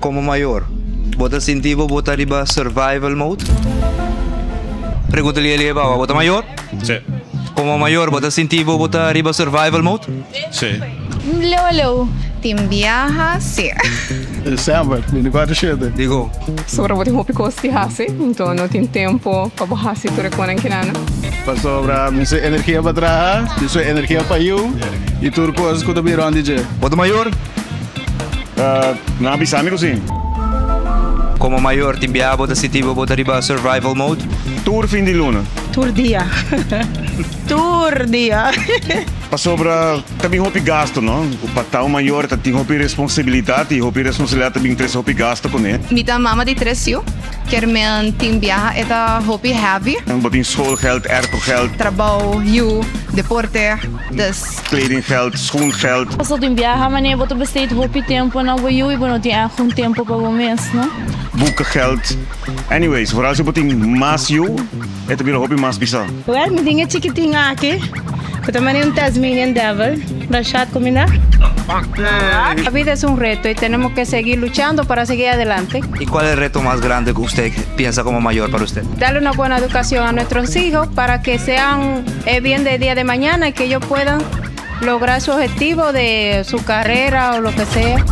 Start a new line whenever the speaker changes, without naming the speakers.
Komo mayor, bo ta sinti bo bo ta riba survival mode? Pregunta li Elie Baba, bo ta mayor?
Sí.
Komo mayor, bo ta sinti bo bo ta riba survival mode?
Sí.
Leu a leu.
Tin biaha, sí.
Semper, binticuatro shete.
Digo.
Sobra bo tin hopi kos di hasi, nto no tin tempo pa bo hasi tur e konan kinana.
Pasobra mi su energia pa traha, mi su energia pa yu y tur kos ku ta bin rond di dje.
Bo ta mayor?
Nan a bisa mi ku si.
Komo mayor tin biaha bo ta sinti bo bo ta riba survival mode?
Tur fin di luna.
Tur dia. Tur dia.
Pasobra ta bin hopi gasto, no? Pa ta un mayor ta tin hopi responsabilidat y hopi responsabilidat ta bin trese hopi gasto kuné.
Mi ta mama di tres yu. Kier men tin biaha e ta hopi heavy.
Bo tin schoolgeld, aircogeld.
Trabou, yu, deporte, dus.
Kledinggeld, schoengeld.
Paso tin biaha manera bo ta besteed hopi tempo na bo yu y bo no tin echt un tempo pa bo mes, no?
Boekengeld. Anyways, vooral si bo tin mas yu, e ta bira hopi mas bisa.
Wel, mi tin e chikitin aki, ku ta manera un Tasmanian Devil. Rashad kuminda?
La vida es un reto y tenemos que seguir luchando para seguir adelante.
Y cual el reto mas grande cu usted piensa como mayor para usted?
Darle una buena educación a nuestros hijos para que sean e bien de dia de mañana y que ellos puedan lograr su objetivo de su carrera o lo que sea.